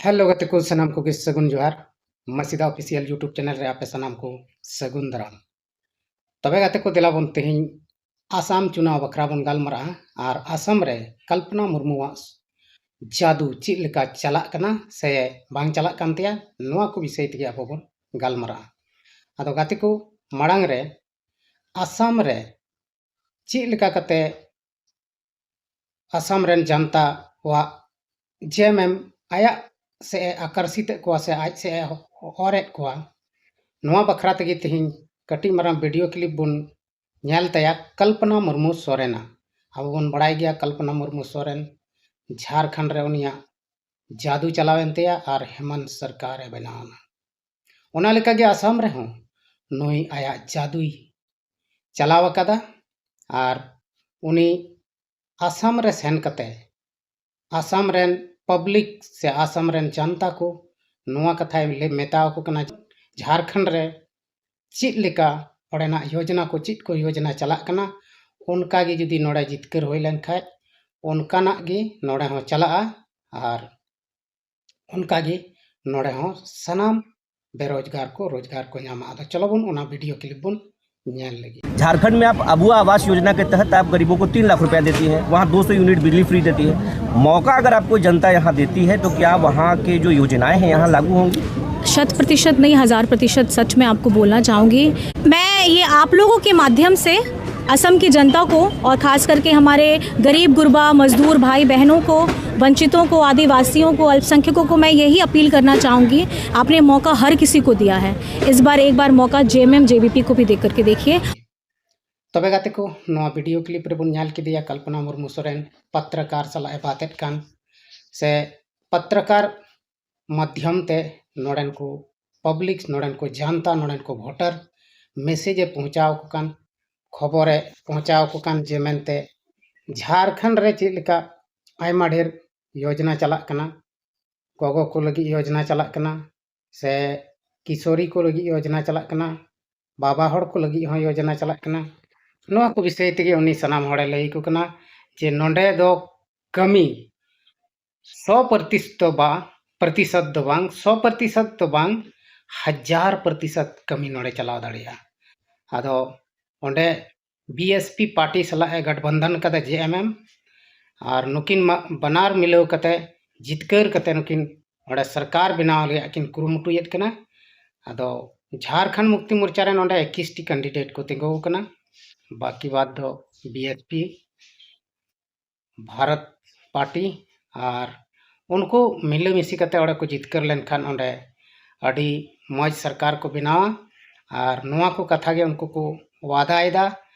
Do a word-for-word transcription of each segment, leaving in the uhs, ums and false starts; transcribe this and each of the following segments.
Hello ᱜᱟᱛᱮ ᱠᱚ, ᱥᱟᱱᱟᱢ ᱠᱚᱜᱮ ᱥᱟᱹᱜᱩᱱ ᱡᱚᱦᱟᱨ᱾ ᱢᱟᱹᱥᱤᱫᱟ ᱚᱯᱷᱤᱥᱤᱭᱟᱞ YouTube ᱪᱮᱱᱮᱞ ᱨᱮ ᱟᱯᱮ ᱥᱟᱱᱟᱢ ᱠᱚ ᱥᱟᱹᱜᱩᱱ ᱫᱟᱨᱟᱢ᱾ ᱛᱚᱵᱮ ᱜᱟᱛᱮ ᱠᱚ, ᱫᱮᱞᱟ ᱵᱚᱱ ᱛᱮᱦᱮᱧ ᱟᱥᱟᱢ ᱪᱩᱱᱟᱣ ᱵᱟᱠᱷᱨᱟ ᱵᱚᱱ ᱜᱟᱞᱢᱟᱨᱟᱜᱼᱟ᱾ ᱟᱨ ᱟᱥᱟᱢ ᱨᱮ ᱠᱚᱞᱯᱚᱱᱟ ᱢᱩᱨᱢᱩᱣᱟᱜ ᱡᱟᱫᱩ ᱪᱮᱫ ᱞᱮᱠᱟ ᱪᱟᱞᱟᱜ ᱠᱟᱱᱟ ᱥᱮ ᱵᱟᱝ ᱪᱟᱞᱟᱜ ᱠᱟᱱ ᱛᱟᱭᱟ, ᱱᱚᱣᱟ ᱠᱚ ᱵᱤᱥᱚᱭ ᱛᱮᱜᱮ ᱟᱵᱚ ᱵᱚᱱ ᱜᱟᱞᱢᱟᱨᱟᱜᱼᱟ᱾ ᱟᱫᱚ ᱜᱟᱛᱮ ᱠᱚ, ᱢᱟᱲᱟᱝ ᱨᱮ ᱟᱥᱟᱢ ᱨᱮ ᱪᱮᱫ ᱞᱮᱠᱟ ᱠᱟᱛᱮ ᱟᱥᱟᱢ ᱨᱮᱱ ᱡᱟᱱᱛᱟ ᱠᱚᱣᱟᱜ ᱡᱮᱢᱮᱢ ᱟᱭᱟᱜ ᱥᱮᱫ ᱮ ᱟᱠᱚᱨᱥᱤᱛᱮᱫ ᱠᱚᱣᱟ ᱥᱮ ᱟᱡ ᱥᱮᱫ ᱮ ᱚᱨᱮᱫ ᱠᱚᱣᱟ, ᱱᱚᱣᱟ ᱵᱟᱠᱷᱨᱟ ᱛᱮᱜᱮ ᱛᱮᱦᱮᱧ ᱠᱟᱹᱴᱤᱡ ᱢᱟᱨᱟᱝ ᱵᱷᱤᱰᱤᱭᱳ ᱠᱞᱤᱯ ᱵᱚᱱ ᱧᱮᱞ ᱛᱟᱭᱟ᱾ ᱠᱚᱞᱯᱚᱱᱟ ᱢᱩᱨᱢᱩ ᱥᱚᱨᱮᱱᱟᱜ ᱟᱵᱚ ᱵᱚᱱ ᱵᱟᱲᱟᱭ ᱜᱮᱭᱟ, ᱠᱚᱞᱯᱚᱱᱟ ᱢᱩᱨᱢᱩ ᱥᱚᱨᱮᱱ ᱡᱷᱟᱲᱠᱷᱚᱸᱰ ᱨᱮ ᱩᱱᱤᱭᱟᱜ ᱡᱟᱫᱩ ᱪᱟᱞᱟᱣᱮᱱ ᱛᱟᱭᱟ ᱟᱨ ᱦᱮᱢᱚᱱᱛ ᱥᱚᱨᱠᱟᱨ ᱮ ᱵᱮᱱᱟᱣ ᱮᱱᱟ᱾ ᱚᱱᱟ ᱞᱮᱠᱟᱜᱮ ᱟᱥᱟᱢ ᱨᱮᱦᱚᱸ ᱱᱩᱭ ᱟᱭᱟᱜ ᱡᱟᱫᱩᱭ ᱪᱟᱞᱟᱣ ᱟᱠᱟᱫᱟ᱾ ᱟᱨ ᱩᱱᱤ ᱟᱥᱟᱢ ᱨᱮ ᱥᱮᱱ ᱠᱟᱛᱮ ᱟᱥᱟᱢ ᱨᱮᱱ ᱯᱟᱵᱽᱞᱤᱠ ᱥᱮ ᱟᱥᱟᱢ ᱨᱮᱱ ᱡᱟᱱᱛᱟ ᱠᱚ ᱱᱚᱣᱟ ᱠᱟᱛᱷᱟᱭ ᱞᱟᱹᱭ ᱢᱮᱛᱟᱣ ᱠᱚ ᱠᱟᱱᱟ, ᱡᱷᱟᱲᱠᱷᱚᱸᱰ ᱨᱮ ᱪᱮᱫ ᱞᱮᱠᱟ ᱚᱸᱰᱮᱱᱟᱜ ᱭᱳᱡᱽᱱᱟ ᱠᱚ, ᱪᱮᱫ ᱠᱚ ᱭᱳᱡᱽᱱᱟ ᱪᱟᱞᱟᱜ ᱠᱟᱱᱟ, ᱚᱱᱠᱟ ᱜᱮ ᱡᱩᱫᱤ ᱱᱚᱰᱮ ᱡᱤᱛᱠᱟᱹᱨ ᱦᱩᱭ ᱞᱮᱱᱠᱷᱟᱡ ᱚᱱᱠᱟᱱᱟᱜ ᱜᱮ ᱱᱚᱰᱮ ᱦᱚᱸ ᱪᱟᱞᱟᱜᱼᱟ᱾ ᱟᱨ ᱚᱱᱠᱟ ᱜᱮ ᱱᱚᱰᱮ ᱦᱚᱸ ᱥᱟᱱᱟᱢ ᱵᱮᱨᱳᱡᱽᱜᱟᱨ ᱠᱚ ᱨᱳᱡᱽᱜᱟᱨ ᱠᱚ ᱧᱟᱢᱟ᱾ ᱟᱫᱚ ᱪᱚᱞᱚ ᱵᱚᱱ ᱚᱱᱟ ᱵᱷᱤᱰᱤᱭᱳ ᱠᱞᱤᱯ ᱵᱚᱱ ᱧᱮᱞ ᱞᱮᱜᱮ᱾ झारखंड में आप अबुआ आवास योजना के तहत आप गरीबों को तीन लाख रुपया देती है, वहाँ दो सौ यूनिट बिजली फ्री देती है। मौका अगर आपको जनता यहाँ देती है तो क्या वहाँ के जो योजनाएं हैं यहाँ लागू होंगी? शत प्रतिशत नहीं, हजार प्रतिशत सच में आपको बोलना चाहूँगी। मैं ये आप लोगों के माध्यम से असम की जनता को और खास करके हमारे गरीब गुरबा मजदूर भाई बहनों को, वंचितों को, आदिवासियों को, अल्पसंख्यकों को मैं यही अपील करना चाहूँगी, आपने मौका हर किसी को दिया है, इस बार एक बार मौका जेएमएम जेबीपी को भी दे करके देखिए। ᱛᱚᱵᱮ ᱜᱟᱛᱮ ᱠᱚ, ᱱᱚᱣᱟ ᱵᱷᱤᱰᱤᱭᱳ ᱠᱞᱤᱯ ᱨᱮᱵᱚᱱ ᱧᱮᱞ ᱠᱮᱫᱮᱭᱟ ᱠᱚᱞᱯᱚᱱᱟ ᱢᱩᱨᱢᱩ ᱥᱚᱨᱮᱱ ᱯᱚᱛᱨᱚᱠᱟᱨ ᱥᱟᱞᱟᱜ ᱮ ᱵᱟᱛᱮᱫ ᱠᱟᱱ, ᱥᱮ ᱯᱚᱛᱨᱚᱠᱟᱨ ᱢᱟᱫᱽᱫᱷᱚᱢ ᱛᱮ ᱱᱚᱰᱮᱱ ᱠᱚ ᱯᱟᱵᱽᱞᱤᱠ, ᱱᱚᱰᱮᱱ ᱠᱚ ᱡᱟᱱᱛᱟ, ᱱᱚᱰᱮᱱ ᱠᱚ ᱵᱷᱳᱴᱟᱨ ᱢᱮᱥᱮᱡᱽ ᱮ ᱯᱳᱸᱣᱪᱷᱟᱣ ᱟᱠᱚ ᱠᱟᱱ, ᱠᱷᱚᱵᱚᱨ ᱮ ᱯᱳᱸᱣᱪᱷᱟᱣ ᱟᱠᱚ ᱠᱟᱱ ᱡᱮ ᱢᱮᱱᱛᱮ ᱡᱷᱟᱲᱠᱷᱚᱸᱰ ᱨᱮ ᱪᱮᱫ ᱞᱮᱠᱟ ᱟᱭᱢᱟ ᱰᱷᱮᱨ ᱭᱳᱡᱽᱱᱟ ᱪᱟᱞᱟᱜ ᱠᱟᱱᱟ, ᱜᱚᱜᱚ ᱠᱚ ᱞᱟᱹᱜᱤᱫ ᱭᱳᱡᱽᱱᱟ ᱪᱟᱞᱟᱜ ᱠᱟᱱᱟ, ᱥᱮ ᱠᱤᱥᱳᱨᱤ ᱠᱚ ᱞᱟᱹᱜᱤᱫ ᱭᱳᱡᱽᱱᱟ ᱪᱟᱞᱟᱜ ᱠᱟᱱᱟ, ᱵᱟᱵᱟ ᱦᱚᱲ ᱠᱚ ᱞᱟᱹᱜᱤᱫ ᱦᱚᱸ ᱭᱳᱡᱽᱱᱟ ᱪᱟᱞᱟᱜ ᱠᱟᱱᱟ᱾ ᱱᱚᱣᱟ ᱠᱚ ᱵᱤᱥᱚᱭ ᱛᱮᱜᱮ ᱩᱱᱤ ᱥᱟᱱᱟᱢ ᱦᱚᱲᱮ ᱞᱟᱹᱭ ᱟᱠᱚ ᱠᱟᱱᱟ ᱡᱮ ᱱᱚᱰᱮ ᱫᱚ ᱠᱟᱹᱢᱤ ᱥᱚ ᱯᱨᱚᱛᱤᱥᱚᱛ ᱫᱚ ᱵᱟ, ᱯᱨᱚᱛᱤᱥᱚᱛ ᱫᱚ ᱵᱟᱝ, ᱥᱚ ᱯᱨᱚᱛᱤᱥᱚᱛ ᱫᱚ ᱵᱟᱝ, ᱦᱟᱡᱟᱨ ᱯᱨᱚᱛᱤᱥᱚᱛ ᱠᱟᱹᱢᱤ ᱱᱚᱰᱮ ᱪᱟᱞᱟᱣ ᱫᱟᱲᱮᱭᱟᱜᱼᱟ᱾ ᱟᱫᱚ ᱚᱸᱰᱮ ᱵᱤ ᱮᱥ ᱯᱤ ᱯᱟᱨᱴᱤ ᱥᱟᱞᱟᱜ ᱮ ᱜᱟᱴᱵᱚᱱᱫᱷᱚᱱ ᱠᱟᱫᱟ, ᱡᱮ ᱮᱢ ᱮᱢ, ᱟᱨ ᱱᱩᱠᱤᱱ ᱢᱟ-, ᱵᱟᱱᱟᱨ ᱢᱤᱞᱟᱹᱣ ᱠᱟᱛᱮ, ᱡᱤᱛᱠᱟᱹᱨ ᱠᱟᱛᱮ ᱱᱩᱠᱤᱱ ᱚᱸᱰᱮ ᱥᱚᱨᱠᱟᱨ ᱵᱮᱱᱟᱣ ᱨᱮᱭᱟᱜ ᱠᱤᱱ ᱠᱩᱨᱩᱢᱩᱴᱩᱭᱮᱫ ᱠᱟᱱᱟ᱾ ᱟᱫᱚ ᱡᱷᱟᱲᱠᱷᱚᱸᱰ ᱢᱩᱠᱛᱤ ᱢᱳᱨᱪᱟ ᱨᱮ ᱱᱚᱰᱮ ᱮᱠᱤᱥ ᱴᱤ ᱠᱮᱱᱰᱤᱰᱮᱴ ᱠᱚ ᱛᱤᱸᱜᱩ ᱟᱠᱟᱱᱟ, ᱵᱟᱹᱠᱤ ᱵᱟᱫ ᱫᱚ B S P, Bharat party, ᱟᱨ ᱩᱱᱠᱩ ᱢᱤᱞᱟᱹᱢᱤᱥᱤ ᱠᱟᱛᱮ ᱚᱸᱰᱮ ᱠᱚ ᱡᱤᱛᱠᱟᱹᱨ ᱞᱮᱱᱠᱷᱟᱱ ᱚᱸᱰᱮ ᱟᱹᱰᱤ ᱢᱚᱡᱽ ᱥᱚᱨᱠᱟᱨ ᱠᱚ ᱵᱮᱱᱟᱣᱟ᱾ ᱟᱨ ᱱᱚᱣᱟ ᱠᱚ ᱠᱟᱛᱷᱟ ᱜᱮ ᱩᱱᱠᱩ ᱠᱚ ᱣᱟᱫᱟᱭᱮᱫᱟ᱾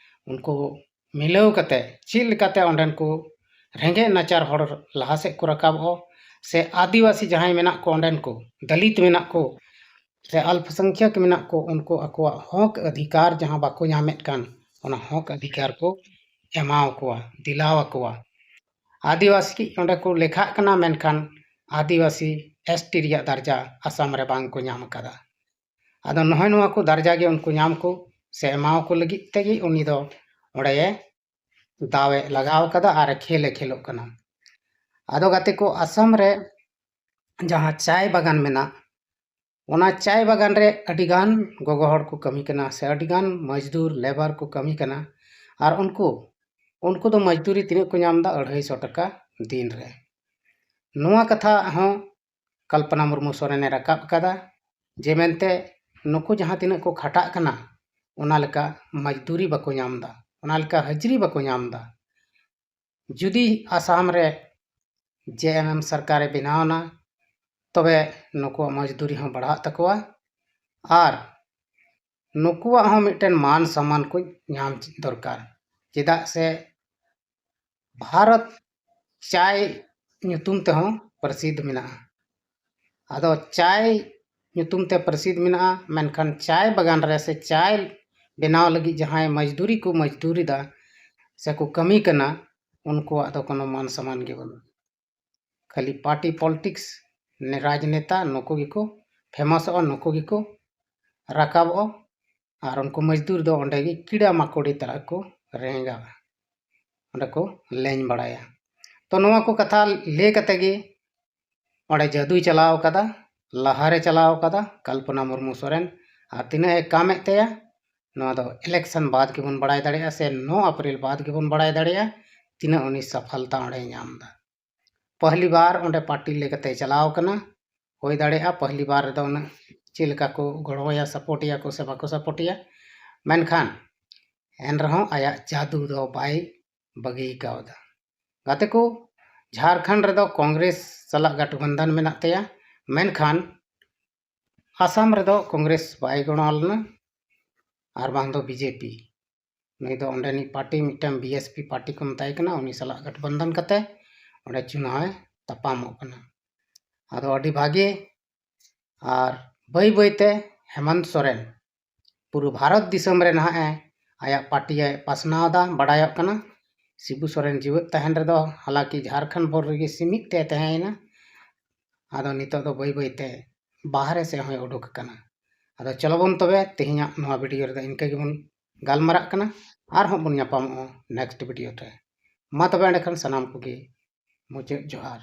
ᱩᱱᱠᱩ ᱢᱤᱞᱟᱹᱣ ᱠᱟᱛᱮ ᱪᱮᱫ ᱞᱮᱠᱟᱛᱮ ᱚᱸᱰᱮᱱ ᱠᱚ ᱨᱮᱸᱜᱮᱡ ᱱᱟᱪᱟᱨ ᱦᱚᱲ ᱞᱟᱦᱟ ᱥᱮᱫ ᱠᱚ ᱨᱟᱠᱟᱵᱚᱜ, ᱥᱮ ᱟᱹᱫᱤᱵᱟᱹᱥᱤ ᱡᱟᱦᱟᱸᱭ ᱢᱮᱱᱟᱜ ᱠᱚ, ᱚᱸᱰᱮᱱ ᱠᱚ ᱫᱚᱞᱤᱛ ᱢᱮᱱᱟᱜ ᱠᱚ, ᱥᱮ ᱟᱞᱯᱚᱥᱚᱝᱠᱷᱭᱟᱠ ᱢᱮᱱᱟᱜ ᱠᱚ, ᱩᱱᱠᱩ ᱟᱠᱚᱣᱟᱜ ᱦᱚᱠ ᱚᱫᱷᱤᱠᱟᱨ ᱡᱟᱦᱟᱸ ᱵᱟᱠᱚ ᱧᱟᱢᱮᱫ ᱠᱟᱱ, ᱚᱱᱟ ᱦᱚᱠ ᱚᱫᱷᱤᱠᱟᱨ ᱠᱚ ᱮᱢᱟᱣ ᱠᱚᱣᱟ, ᱫᱤᱞᱟᱣ ᱟᱠᱚᱣᱟ᱾ ᱟᱹᱫᱤᱵᱟᱹᱥᱤ ᱚᱸᱰᱮ ᱠᱚ ᱞᱮᱠᱷᱟᱜ ᱠᱟᱱᱟ, ᱢᱮᱱᱠᱷᱟᱱ ᱟᱹᱫᱤᱵᱟᱹᱥᱤ ᱮᱥ ᱴᱤ ᱨᱮᱭᱟᱜ ᱫᱟᱨᱡᱟ ᱟᱥᱟᱢ ᱨᱮ ᱵᱟᱝ ᱠᱚ ᱧᱟᱢ ᱟᱠᱟᱫᱟ᱾ ᱟᱫᱚ ᱱᱚᱜᱼᱚᱭ ᱱᱚᱣᱟ ᱠᱚ ᱫᱟᱨᱡᱟ ᱜᱮ ᱩᱱᱠᱩ ᱧᱟᱢ ᱠᱚ ᱥᱮ ᱮᱢᱟᱣ ᱠᱚ ᱞᱟᱹᱜᱤᱫ ᱛᱮᱜᱮ ᱩᱱᱤ ᱫᱚ ᱚᱸᱰᱮ ᱫᱟᱣ ᱮ ᱞᱟᱜᱟᱣ ᱠᱟᱫᱟ ᱟᱨ ᱠᱷᱮᱞ ᱮ ᱠᱷᱮᱞᱚᱜ ᱠᱟᱱᱟ᱾ ᱟᱫᱚ ᱜᱟᱛᱮ ᱠᱚ, ᱟᱥᱟᱢ ᱨᱮ ᱡᱟᱦᱟᱸ ᱪᱟᱭ ᱵᱟᱜᱟᱱ ᱢᱮᱱᱟᱜ, ᱚᱱᱟ ᱪᱟᱭ ᱵᱟᱜᱟᱱ ᱨᱮ ᱟᱹᱰᱤᱜᱟᱱ ᱜᱚᱜᱚ ᱦᱚᱲ ᱠᱚ ᱠᱟᱹᱢᱤ ᱠᱟᱱᱟ ᱥᱮ ᱟᱹᱰᱤᱜᱟᱱ ᱢᱚᱡᱽᱫᱩᱨ, ᱞᱮᱵᱟᱨ ᱠᱚ ᱠᱟᱹᱢᱤ ᱠᱟᱱᱟ᱾ ᱟᱨ ᱩᱱᱠᱩ, ᱩᱱᱠᱩ ᱫᱚ ᱢᱚᱡᱽᱫᱩᱨᱤ ᱛᱤᱱᱟᱹᱜ ᱠᱚ ᱧᱟᱢ ᱮᱫᱟ? ᱟᱹᱲᱟᱹᱭ ᱥᱚ ᱴᱟᱠᱟ ᱫᱤᱱ ᱨᱮ᱾ ᱱᱚᱣᱟ ᱠᱟᱛᱷᱟ ᱦᱚᱸ ᱠᱚᱞᱯᱚᱱᱟ ᱢᱩᱨᱢᱩ ᱥᱚᱨᱮᱱᱮ ᱨᱟᱠᱟᱵ ᱟᱠᱟᱫᱟ, ᱡᱮ ᱢᱮᱱᱛᱮ ᱱᱩᱠᱩ ᱡᱟᱦᱟᱸ ᱛᱤᱱᱟᱹᱜ ᱠᱚ ᱠᱷᱟᱴᱟᱜ ᱠᱟᱱᱟ, ᱚᱱᱟ ᱞᱮᱠᱟ ᱢᱚᱡᱽᱫᱩᱨᱤ ᱵᱟᱠᱚ ᱧᱟᱢ ᱮᱫᱟ, ᱚᱱᱟ ᱞᱮᱠᱟ ᱦᱟᱹᱡᱨᱤ ᱵᱟᱠᱚ ᱧᱟᱢ ᱮᱫᱟ᱾ ᱡᱩᱫᱤ ᱟᱥᱟᱢ ᱨᱮ ᱡᱮ ᱮᱢ ᱮᱢ ᱥᱚᱨᱠᱟᱨᱮ ᱵᱮᱱᱟᱣ ᱮᱱᱟ, ᱛᱚᱵᱮ ᱱᱩᱠᱩᱣᱟᱜ ᱢᱚᱡᱽᱫᱩᱨᱤ ᱦᱚᱸ ᱵᱟᱲᱦᱟᱜ ᱛᱟᱠᱚᱣᱟ ᱟᱨ ᱱᱩᱠᱩᱣᱟᱜ ᱦᱚᱸ ᱢᱤᱫᱴᱮᱱ ᱢᱟᱱ ᱥᱚᱢᱢᱟᱱ ᱠᱚ ᱧᱟᱢ ᱫᱚᱨᱠᱟᱨ᱾ ᱪᱮᱫᱟᱜ ᱥᱮ ᱵᱷᱟᱨᱚᱛ ᱪᱟᱭ ᱧᱩᱛᱩᱢ ᱛᱮᱦᱚᱸ ᱯᱨᱚᱥᱤᱫᱷ ᱢᱮᱱᱟᱜᱼᱟ᱾ ᱟᱫᱚ ᱪᱟᱭ ᱧᱩᱛᱩᱢ ᱛᱮ ᱯᱨᱚᱥᱤᱫᱷ ᱢᱮᱱᱟᱜᱼᱟ, ᱢᱮᱱᱠᱷᱟᱱ ᱪᱟᱭ ᱵᱟᱜᱟᱱ ᱨᱮ ᱥᱮ ᱪᱟᱭ ᱵᱮᱱᱟᱣ ᱞᱟᱹᱜᱤᱫ ᱡᱟᱦᱟᱸᱭ ᱢᱚᱡᱽᱫᱩᱨᱤ ᱠᱚ ᱢᱚᱡᱽᱫᱩᱨᱤ ᱮᱫᱟ ᱥᱮ ᱠᱚ ᱠᱟᱹᱢᱤ ᱠᱟᱱᱟ, ᱩᱱᱠᱩᱣᱟᱜ ᱫᱚ ᱠᱳᱱᱳ ᱢᱟᱱ ᱥᱚᱢᱢᱟᱱ ᱜᱮ ᱵᱟᱹᱱᱩᱜᱼᱟ᱾ ᱠᱷᱟᱹᱞᱤ ᱯᱟᱨᱴᱤ ᱯᱚᱞᱤᱴᱤᱠᱥ, ᱨᱟᱡᱽᱱᱮᱛᱟ, ᱱᱩᱠᱩ ᱜᱮᱠᱚ ᱯᱷᱮᱢᱟᱥᱚᱜᱼᱟ, ᱱᱩᱠᱩ ᱜᱮᱠᱚ ᱨᱟᱠᱟᱵᱚᱜᱼᱟ᱾ ᱟᱨ ᱩᱱᱠᱩ ᱢᱚᱡᱽᱫᱩᱨ ᱫᱚ ᱚᱸᱰᱮ ᱜᱮ ᱠᱤᱲᱟ ᱢᱟᱠᱚᱲᱤ ᱛᱟᱞᱟ ᱠᱚ ᱨᱮᱸᱜᱟᱣᱟ, ᱚᱸᱰᱮ ᱠᱚ ᱞᱮᱧ ᱵᱟᱲᱟᱭᱟ᱾ ᱛᱚ ᱱᱚᱣᱟ ᱠᱚ ᱠᱟᱛᱷᱟ ᱞᱟᱹᱭ ᱠᱟᱛᱮ ᱜᱮ ᱚᱸᱰᱮ ᱡᱟᱹᱫᱩᱭ ᱪᱟᱞᱟᱣ ᱠᱟᱫᱟ, ᱞᱟᱦᱟᱨᱮ ᱪᱟᱞᱟᱣ ᱠᱟᱫᱟ ᱠᱚᱞᱯᱚᱱᱟ ᱢᱩᱨᱢᱩ ᱥᱚᱨᱮᱱ᱾ ᱟᱨ ᱛᱤᱱᱟᱹᱜ ᱮ ᱠᱟᱢᱮᱫ ᱛᱟᱭᱟ, ᱱᱚᱣᱟ ᱫᱚ election ᱵᱟᱫ ᱜᱮᱵᱚᱱ ᱵᱟᱲᱟᱭ ᱫᱟᱲᱮᱭᱟᱜᱼᱟ, ᱥᱮ ᱱᱚ ᱟᱯᱨᱤᱞ ᱵᱟᱫ ᱜᱮᱵᱚᱱ ᱵᱟᱲᱟᱭ ᱫᱟᱲᱮᱭᱟᱜᱼᱟ ᱛᱤᱱᱟᱹᱜ ᱩᱱᱤ ᱥᱟᱯᱷᱚᱞᱛᱟ ᱚᱸᱰᱮᱭ ᱧᱟᱢ ᱮᱫᱟ᱾ ᱯᱟᱦᱞᱤ ᱵᱟᱨ ᱚᱸᱰᱮ ᱯᱟᱨᱴᱤ ᱞᱮᱠᱟᱛᱮ ᱪᱟᱞᱟᱣ ᱠᱟᱱᱟ, ᱦᱩᱭ ᱫᱟᱲᱮᱭᱟᱜᱼᱟ ᱯᱟᱦᱞᱤ ᱵᱟᱨ ᱨᱮᱫᱚ ᱩᱱᱟᱹᱜ ᱪᱮᱫ ᱞᱮᱠᱟ ᱠᱚ ᱜᱚᱲᱚᱣᱟᱭᱟ, ᱥᱟᱯᱳᱨᱴ ᱮᱭᱟ ᱠᱚ ᱥᱮ ᱵᱟᱠᱚ ᱥᱟᱯᱳᱨᱴ ᱮᱭᱟ, ᱢᱮᱱᱠᱷᱟᱱ ᱮᱱᱨᱮᱦᱚᱸ ᱟᱭᱟᱜ ᱡᱟᱫᱩ ᱫᱚ ᱵᱟᱭ ᱵᱟᱹᱜᱤ ᱠᱟᱣᱫᱟ᱾ ᱜᱟᱛᱮ ᱠᱚ, ᱡᱷᱟᱲᱠᱷᱚᱸᱰ ᱨᱮᱫᱚ ᱠᱚᱝᱜᱨᱮᱥ ᱥᱟᱞᱟᱜ ᱜᱟᱴᱷᱵᱚᱱᱫᱷᱚᱱ ᱢᱮᱱᱟᱜ ᱛᱟᱭᱟ, ᱢᱮᱱᱠᱷᱟᱱ ᱟᱥᱟᱢ ᱨᱮᱫᱚ ᱠᱚᱝᱜᱨᱮᱥ ᱵᱟᱭ ᱜᱚᱲᱚ ᱞᱮᱱᱟ, ᱟᱨ ᱵᱟᱝ ᱫᱚ ᱵᱤᱡᱮᱯᱤ᱾ ᱱᱩᱭ ᱫᱚ ᱚᱸᱰᱮᱱᱤᱡ ᱯᱟᱨᱴᱤ, ᱢᱤᱫᱴᱟᱝ ᱵᱤᱮᱥᱯᱤ ᱯᱟᱨᱴᱤ ᱠᱚ ᱢᱮᱛᱟᱭ ᱠᱟᱱᱟ, ᱩᱱᱤ ᱥᱟᱞᱟᱜ ᱜᱟᱴᱷᱵᱚᱱᱫᱷᱚᱱ ᱠᱟᱛᱮ ᱚᱸᱰᱮ ᱪᱩᱱᱟᱣ ᱮ ᱛᱟᱯᱟᱢᱚᱜ ᱠᱟᱱᱟ᱾ ᱟᱫᱚ ᱟᱹᱰᱤ ᱵᱷᱟᱜᱮ, ᱟᱨ ᱵᱟᱹᱭ ᱵᱟᱹᱭᱛᱮ ᱦᱮᱢᱚᱱᱛ ᱥᱚᱨᱮᱱ ᱯᱩᱨᱟᱹ ᱵᱷᱟᱨᱚᱛ ᱫᱤᱥᱚᱢ ᱨᱮ ᱱᱟᱦᱟᱜ ᱮ ᱟᱭᱟᱜ ᱯᱟᱨᱴᱤ ᱮ ᱯᱟᱥᱱᱟᱣ ᱮᱫᱟ, ᱵᱟᱰᱟᱭᱚᱜ ᱠᱟᱱᱟ᱾ ᱥᱤᱵᱩ ᱥᱚᱨᱮᱱ ᱡᱤᱣᱮᱫ ᱛᱟᱦᱮᱱ ᱨᱮᱫᱚ ᱦᱟᱞᱟᱠᱤ ᱡᱷᱟᱲᱠᱷᱚᱸᱰ ᱵᱷᱳᱨ ᱨᱮᱜᱮ ᱥᱤᱢᱤᱛ ᱛᱮ ᱛᱟᱦᱮᱸᱭᱮᱱᱟ᱾ ᱟᱫᱚ ᱱᱤᱛᱚᱜ ᱫᱚ ᱵᱟᱹᱭ ᱵᱟᱹᱭᱛᱮ ᱵᱟᱦᱨᱮ ᱥᱮᱫ ᱦᱚᱸᱭ ᱩᱰᱩᱠ ᱟᱠᱟᱱᱟ᱾ ᱟᱫᱚ ᱪᱚᱞᱚ ᱵᱚᱱ ᱛᱚᱵᱮ ᱛᱮᱦᱮᱧᱟᱜ ᱱᱚᱣᱟ ᱵᱷᱤᱰᱤᱭᱳ ᱨᱮᱫᱚ ᱤᱱᱠᱟᱹ ᱜᱮᱵᱚᱱ ᱜᱟᱞᱢᱟᱨᱟᱜ ᱠᱟᱱᱟ, ᱟᱨᱦᱚᱸ ᱵᱚᱱ ᱧᱟᱯᱟᱢᱚᱜᱼᱟ ᱱᱮᱠᱥᱴ ᱵᱷᱤᱰᱤᱭᱳ ᱨᱮ᱾ ᱢᱟ ᱛᱚᱵᱮ ᱮᱸᱰᱮᱠᱷᱟᱱ ᱥᱟᱱᱟᱢ ᱠᱚᱜᱮ ᱢᱩᱪᱟᱹᱫ ᱡᱚᱦᱟᱨ᱾